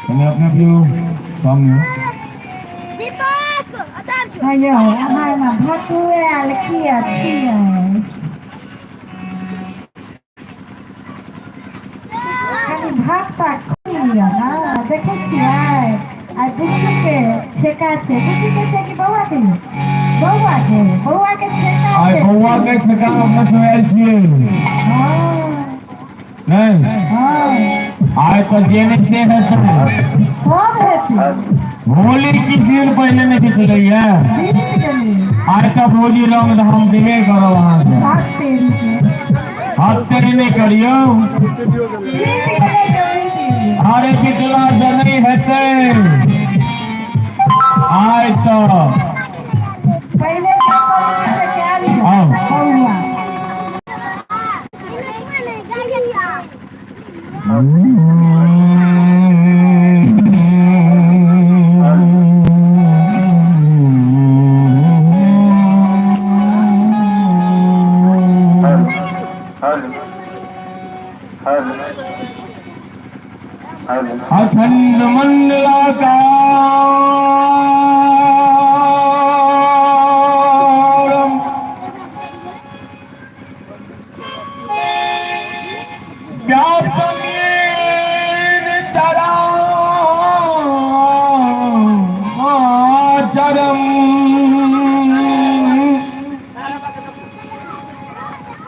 कनि अपने पियू सामने। हँ यौ, अहाँ एना भकुआयल किया छियै? कनि भक्ता खोलि लिअ ने। देखै छियै, आइ बुच्चीके छेका छै। बुच्चीके छै कि बौआके? बौआके, बौआके छेका आइ छै। बौआ के छेका अपना सब आयल छियै। नहि? हँ। आइ तऽ जे नहि से हेतै। सब हेतै। होली किछु दिन पहिले नहि बीतलैया? बीत गेलै। आइ तऽ भौजी रंग हम देबे करब अहाँके। भाग तेरीके। हाथ तेरी नहि करियौ। बीत गेलै तऽ बीत गेलै। अरे, बीतला से नहि हेतै आइ तऽ। पहिले जे करबै से कए लिअ। आउ। बौआ। अखंड मंडलाकारम व्याप्तं येन चराचरम्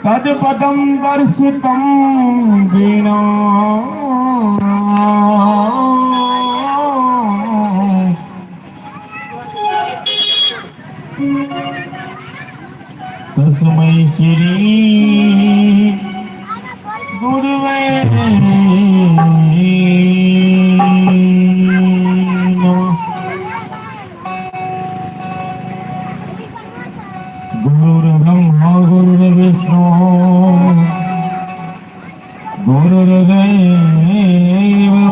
तत्पदं दर्शितं येन तस्मै श्री गुरुवे नमः। गुरुर्ब्रह्मा गुरुर्विष्णु गुरुर्देव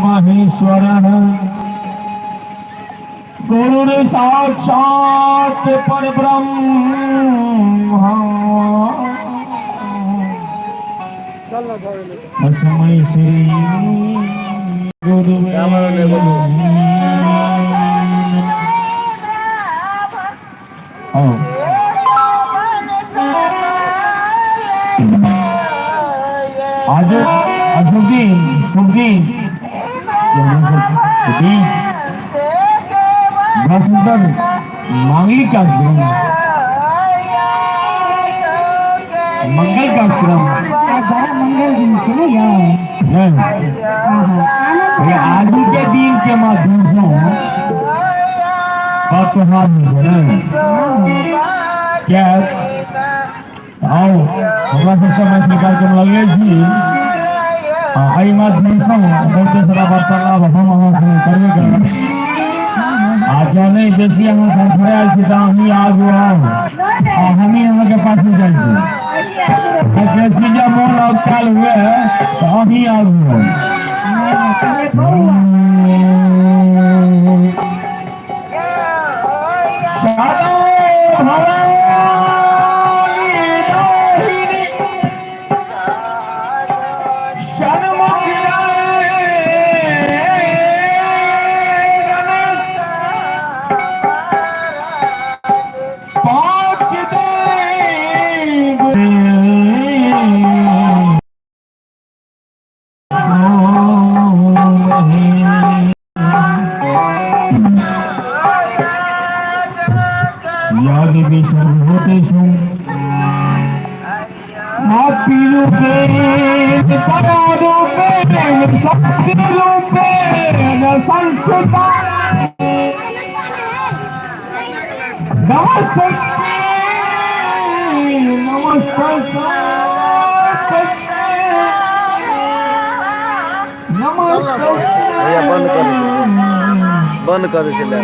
महेश्वरः गुरुर्साक्षात् परब्रह्म तस्मै श्री गुरुवे आओ। आज आज शुभ दिन, शुभ दिन, शुभ दिन। बड़ा सुंदर मांगलिक कार्यक्रम, मंगल कार्यक्रम। आइ बड़ा मंगल दिन छै ने यौ? नहीं? आहा, आनंद। ये आजू के दिन के माध्यम से बड़ त्योहार होइ छै ने? क्या आउ हमरा सबसँ मैथिली कार्यक्रम लगले छी आ एहि माध्यमसँ बहुते सारा वार्तालाप हम अहाँ संगे करबे करब। आ जँ नहि बेसी अहाँ फड़फड़ायल छी तऽ अहीं आगू आउ आ हमही अहाँके पाछू जाइ छी। आ बेसी जँ मोन अवकाल हुए तऽ अहीं आगू आउ। पहिले बौआ। सदा भवानी दाहिनी षण्मुख गणेश पाँच देव या देवी सर्वभूतेषु मातृरूपेण परारूपेण शक्तिरूपेण संस्थिता नमस्ते नमस्ते नमस्ते। भैया, बंद कर दे, बंद कर दे।